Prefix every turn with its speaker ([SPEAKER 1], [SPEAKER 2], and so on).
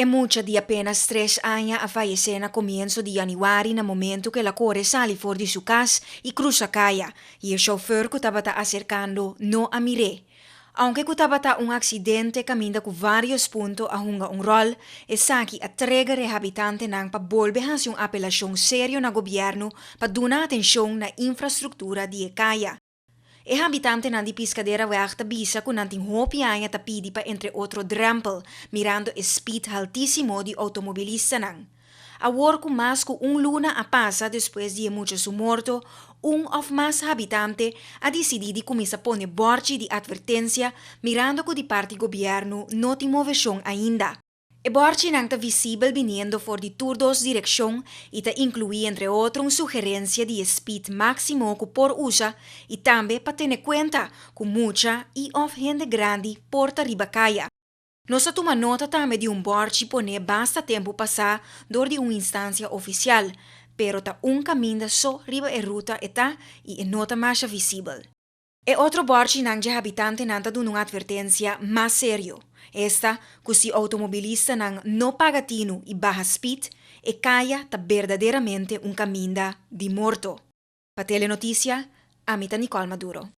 [SPEAKER 1] E mucha di apenas 3 aña a fayesé na komienso di yanüari na momento ku el a kore sali for di su kas i krusa kaya i e shofùr ku tabata aserkando no a mir'é. Aunke ku tabata un aksidente kaminda ku vários punto a hunga un ròl, esaki a trigger e habitantenan pa bolbe hasi un apelashon serio na gobièrnu pa duna atenshon na infrastruktura di e kaya. E habitantenan di Piscaderaweg ta bisa ku nan tin hopi aña ta pidi pa, entre otro, drempel, mirando e speed altísimo di outomobilistanan. Awor ku mas ku un luna a pasa despues di e mucha su morto, un òf mas habitante a disidí di kuminsá pone bòrchi di atvertensia, mirando ku di parti gobièrnu no tin moveshon ainda. E bòrchinan ta visibel biniendo for di tur dos direkshon i ta inkluí, entre otro, un sugerensia di speed máksimo ku por usa i tambe pa tene kuenta ku mucha i òf hende grandi por ta riba kaya. Nos a tuma nota tambe di un bòrchi poné basta tempu pasá dor di un instansia ofisial, pero ta un kaminda so riba e ruta e ta i e no ta mas visibel. E otro bòrchinan di habitantenan ta duna un atvertensia mas serio. Esta, ku si outomobilistanan no paga tinu i baha speed, e kaya ta berdaderamente un kaminda di morto. Pa Telenotisia, ami ta Nicole Maduro.